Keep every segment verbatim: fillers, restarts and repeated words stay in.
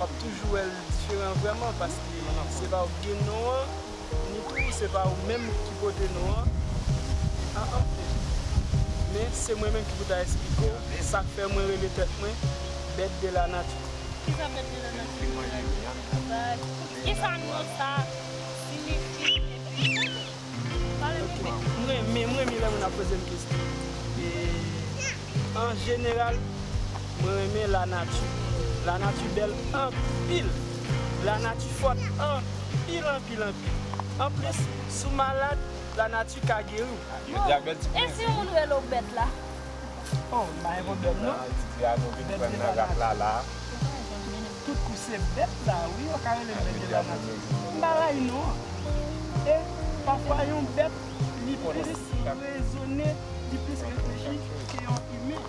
W ap toujou wè l diferan vrèman, paske se pa ou ki gen non an, ni tou se pa ou menm ki pote non an. Ah, ah. Men se mwen menm ki pou ta eksplike w sa k fè mwen rele tèt mwen bête de la nature. Kisa bête de la nature? Kisa non sa siyifi? Epi, pale mwen. M renmen, m renmen lè moun ap poze m kesyon. E, an jeneral, mwen renmen lanati. Lanati bèl anpil. Lanati fòt anpil, anpil, anpil. Anplis, si w malad, lanati ka geri w. Yo di ak bèl ti prinsi. E si yon moun rele w bèt la? Oh, m pa gen pwoblèm non. Bèt de la nati. Tout kou se bèt la, wi, yo ka rele m bèt de la nati. M pa rayi non. E pafwa yon bèt, li plis rezone, li plis reflechi ke yon imen.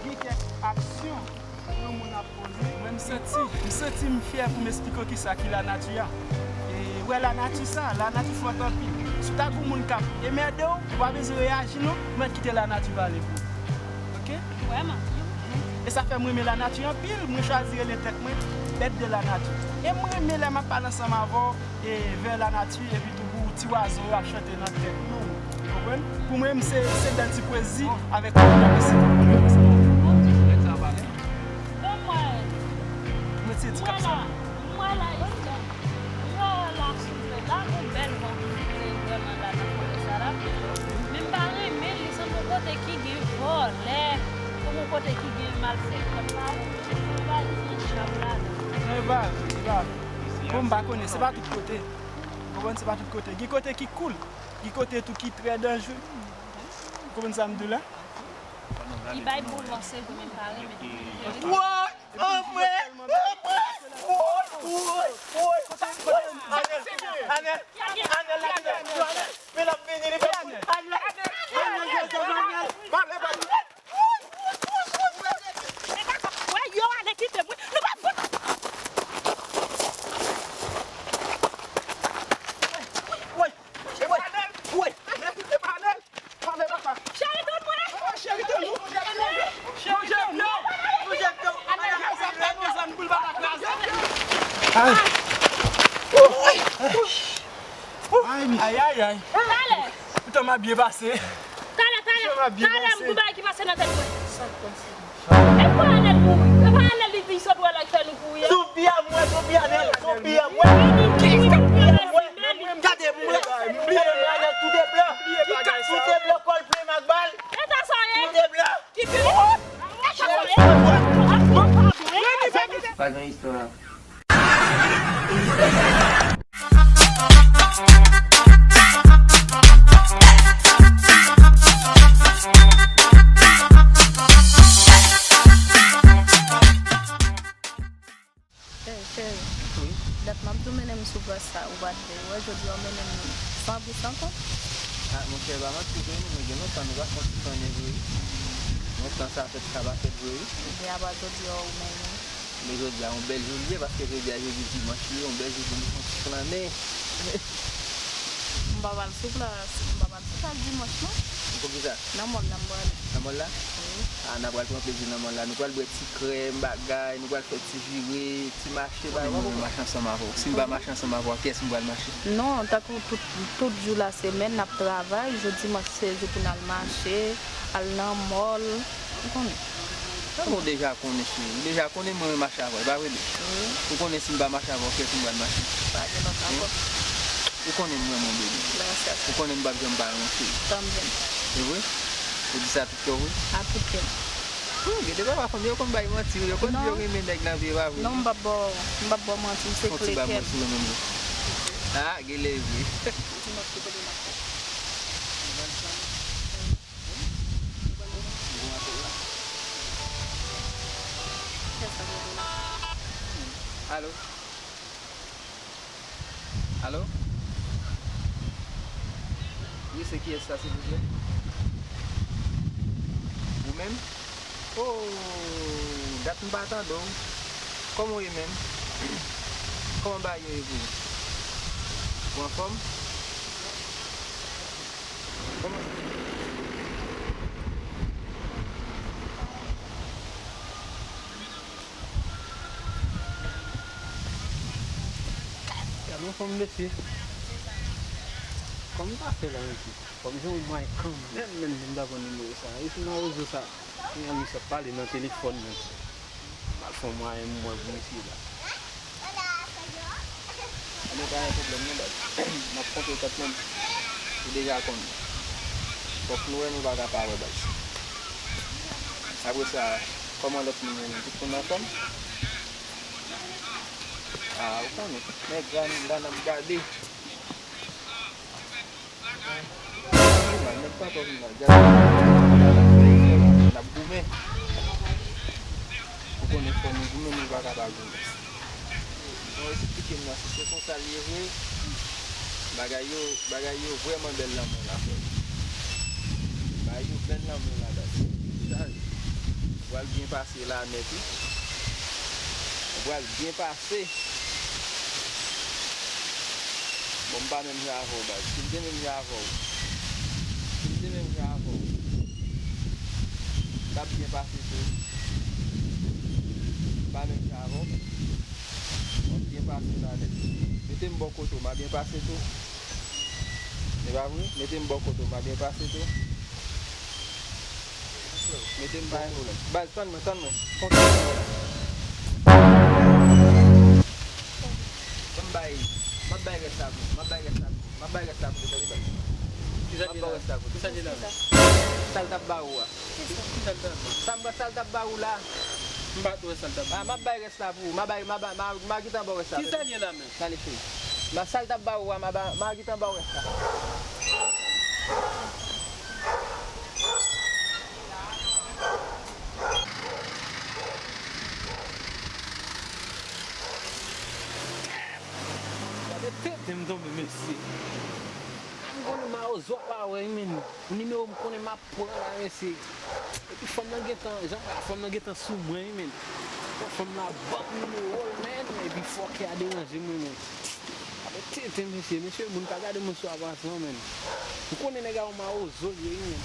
Gen kèk aksyon yon moun ap poze. Mwen, m santi, m santi m fyè pou m esplike w kisa ki lanati a. E, wè lanati sa, lanati fòt anpil. Si w ta gen yon moun k ap enmède w, ou pa bezwen reyaji non, ou mèt kite lanati pale pou ou. Oke? Vrèman. E sa fè m renmen lanati anpil, mwen chwazi rele tèt mwen bête de la nature. E m renmen lè m ap pale ansanm avè w, e, vers la nature, epi tou pou ti wazo yo ap chante nan tèt nou. Ou konprann? Pou mwen, se, se bèl ti pwezi avèk tout konplisite pou mwen. Bon, mwen, mwen se di konsa. Mwen la, mwen la, isit la. Yo la soufle la, gon bèl van ki soufle vrèman la nan fòrè sa la. Men m pa renmen li, se yon kote ki gen vòlè, se yon kote ki gen malfektè. M pa renmen, se yon bagay ki djab la. Bon, m pa konnen, se pa tout kote. Ou konprann, se pa tout kote. Gen kote ki cool, gen kote tou ki trè danjre. Ou konprann sa m di w la? Li bay bon van, se vre, men m pa renmen. Woy! Anmwe! Anmwe! Woy! Woy! Woy! Anèl! Anèl! Anèl la kite m. Anèl! Men l ap vini, li pral Anèl! Anèl! Anèl! Anèl! Wè yo ale kite m wi. Nou pa fout. Woy! Woy! Woy! Anèl! Anèl! Cheri, tann mwen. Cheri, tann nou. Cheri, tann nou. Cheri, tann nou. Anèl, sa fè nou zòn boul pa ta kraze. Ay. Ay, ay, ay. Talè. Poutan m ap byen pase. Talè, talè. Poutan m ap byen pase. Talè, m gon bagay ki pase nan tèt mwen. Sa k pase? E pa Anèl mouri. E pa Anèl li di sot wè la k fè nou kouri a. Sou pye a mwen, sou pye Anèl, sou pye a mwen. Gade mwen. Gade mwen Anèl, tout e blan. Tout e blan, kòl plen ak bal. E sa sa ye? Tout e blan. Ki pi. Pa gen istwa. Hey, cheri. Wi. Dat m ap di w mennen m sou plas sa, ou pa t vle wè, jodi a w mennen m san bous ankò. Ah, monchè, pa manti vre, non, men gen lontan nou pa fè yon ti konnen vre. Lontan sa fèt, sa pa fèt vre, wi. Ebyen, apa jodi a w mennen m? Men jodi a yon bèl jou l ye, paske jodi a jodi dimanch li ye, yon bèl jou pou nou fè yon ti flannen. M pa pral sou plas, m pa pral sou plas dimanch non. Poukisa? Nan mòl la m prale. Nan mòl la? Wi. Ah, n a pral pran plezi nan mòl la. Nou pral bwè ti krèm, bagay, nou pral fè ti vire, ti mache, bagay. Mwen, mwen mache ansanm avè w. Si m pa mache ansanm avè w, ak kiyès m pral mache? Non, tankou tout, tout jou lasemèn, n ap travay, jou dimanch se jou pou n al mache, al nan mòl. Ou konnen. Sa bon, w deja konnen, cheri. Ou deja konnen mwen renmen mache avè w, e pa vre, bebe? Wi. Ou konnen si m pa mache avè w, kiyès m pral mache? Pa gen lòt ankò. Ou konnen m renmen w, bebe. Mèsi. Ou konnen m p ap janm pa renmen w, cheri. Tanbyen. E vre? Ou di sa tout kè w vre? A tout kè m. Wi, gen de papa fanm yo konn bay manti, wi. Yo konn di yo renmen nèg nan vi, e pa vre? Non, m p ap ba w, m p ap ba w manti, m se kle kè m. Fon ti ba mwen sou renmen m. Ah, genlè e vre. Dimanch ki kote n ap fè? Alo? Alo? Wi, se kiyès sa, silvouplè? Ou menm? Oh, dat m pa tande w. Kòman w ye menm? Kòman bagay yo ye pou ou? Ou anfòm? Kòman? Anfòm, mesye. Kòman m ta fè la, mesye? Fò m jwenn yon mwayen kanmenm, menm, pou m ta pran nimewo sa. E sou mawozo sa. Kounya misye ap pale nan telefòn, menm. M al fè yon mwayen m wè pou mesye la. Anben, pa gen pwoblèm non, baz. M ap kontre kont mwen. Ou deja konn. Fòk nou wè, nou pa ka pa wè, baz. Apre sa, kòman lòt moun yo menm? Tout moun anfòm? Ah, ou konnen. Nèg la, la n ap gade. Nèg pa twò vin la. Gade. N ap goumen. Ou konnen fò nou goumen, nou pa ka pa goumen. Jan w esplike m nan, si se konsa l ye vre, bagay yo, bagay yo vrèman bèl nan men w la, frè m. Bagay yo bèl nan men w la, baz. Chaj. Ou pral byen pase la nèt, wi. Ou pral byen pase. Bon, m pa menm jan avè w, baz. Si m te menm jan avè w, si m te menm jan avè w, m t ap byen pase tou. M pa menm jan avè w. W ap byen pase la nèt. Mete m bò kote w, m a byen pase tou. E pa vre? Mete m bò kote w, m a byen pase tou. Mete m pa gen pwoblèm. Baz, tann mwen, tann mwen. Konsa m fè la. M bay, m ap bay rès la pou, m ap bay rès la pou, m ap bay rès la pou, tande baz. Kisa ki la? M ap bay rès la pou. Kisa ki la? Sa l t ap ba ou a. Kisa l t ap ba? Sa m, sa l t ap ba ou la. M pa t wè sa l t ap ba. Ah, m ap bay rès la pou ou. M a bay, m a ba, m a, m a gentan ba w rès la. Kisa l ye la menm? Tande cheri. M a, sa l t ap ba ou a, m a ba, m a gentan ba w rès la. Gade tenten m tonbe, mesye. M konnen mawozo pa wè, wi, men. Nimewo m konnen m ap pran la, mesye. Epi fanm nan gentan, jan m wè a, fanm nan gentan sou mwen, wi, men. Fanm nan ap ban m nimewo l, men. Epi fòkè a deranje mwen, men. Gade tenten, mesye. Mesye, moun pa gade moun sou avanse, non, men. M konnen nèg la yon mawozo l ye, wi, men.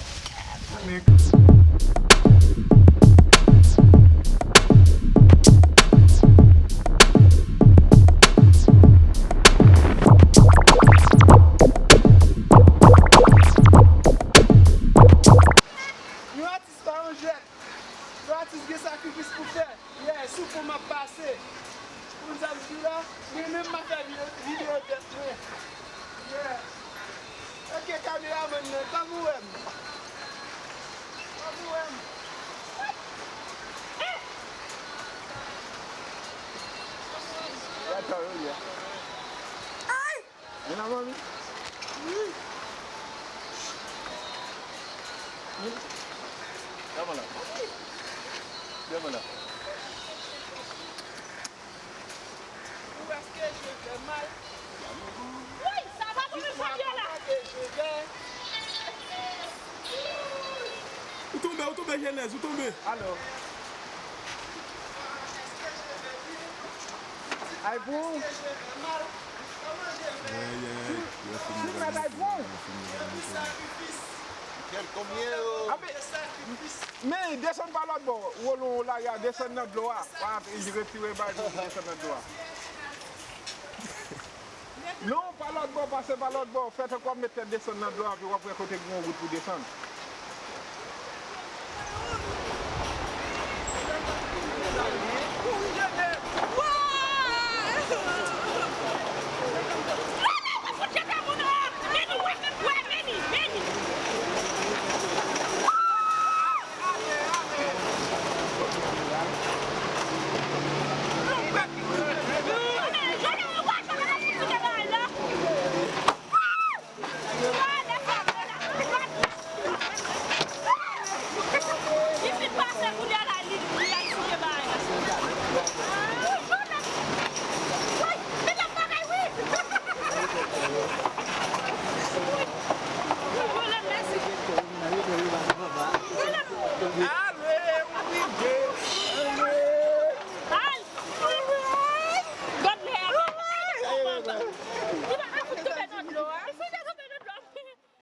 Yon atis pa yon jwèt. Yon atis gen sakrifis pou fè. Yeah, sou pon m ap pase. Ou konn sa m di la? Mwen menm m ap fè videyo, videyo tèt mwen. Yeah. Ok, kameramann nan, kòman w wè m? Kòman w wè m? Gade sa yo ye. Ay! Vin la, manmi. Vin. Vin. Devan la. Devan la. Ou wè ske je fè mal? Woy, sa pa bon, men, sa fè la. Ou tonbe, ou tonbe, Jenèz, ou tonbe. Alo. Ay pou ou. Ay, ay, ay. Yo fin gade, yo fin gade. Ape, men desann pa lòt bò. Wolo lari a, desann nan dlo a. W ap retire bay pou desann nan dlo a. Non, pa lòt bò, pase pa lòt bò. Fè tankou w ap met tèt desann nan dlo a, epi w ap wè kote gen yon wout pou desann.